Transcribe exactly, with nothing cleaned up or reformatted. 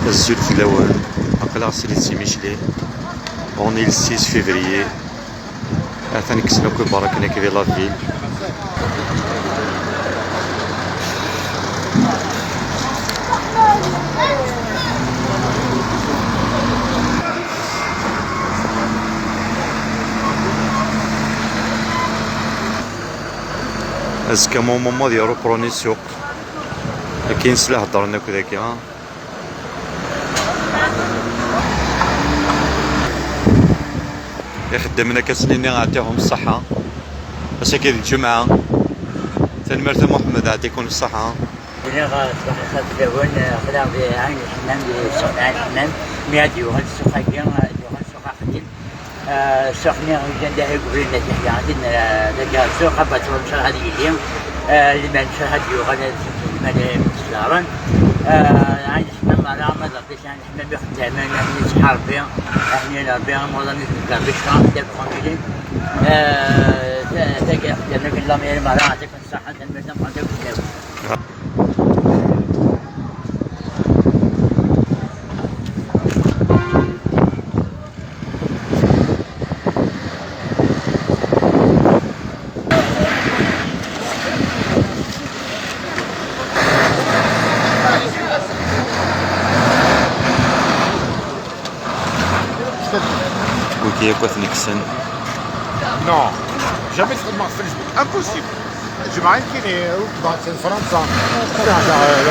Azul fell-awen. Aql-aɣ srid si Micli. On est le six février. Atan kksen akk iberraken-agi di la ville. Azekka mon maman ad yeṛu pṛuni ssuq. Akken s la heddren akk dagi, ha? Ixeddamen akka s-nini ɛṭihum ṣṣeḥḥa. Ass-agi d lǧemɛa. Tanemmirt a Muḥemmed, ɛṭikum ṣṣeḥḥa. Lliɣ, eh, sbeḥ lxir fell-awen, eh, aql-aɣ di Ɛin Lḥemmam, di ssuq n Ɛin Lḥemmam, mi ad yuɣal ssuq-agi, ad yuɣal ssuq axeddim. Eh, ssuq-nni yellan d ahegri n At Yeḥya, din, eh, dagi ssuq abatur ncallah ad yili, eh, liman ncallah ad yuɣal, ad yili liman, eh, mi tt-ẓẓaren. Eh, Ɛin Lḥemmam merra, ma d Ṛebbi s Ɛin Lḥemmam ixeddamen, ahni ṣṣeḥḥa Ṛebbi, ahni n Ṛebbi, amuḍan i tbegga Bicra, d famili. Eh, ta-, tagi ixeddamen akken lamiri merra, ɛṭiken ṣṣeḥḥa, tanemmirt tameqqrant akk fell-awen. Wigi akk ad ten-kksen. Non, jamais txedmeɣ ɣef Facebook, impossible. Jemɛa kini, ur tebɣa Fransa. Fransa, euh,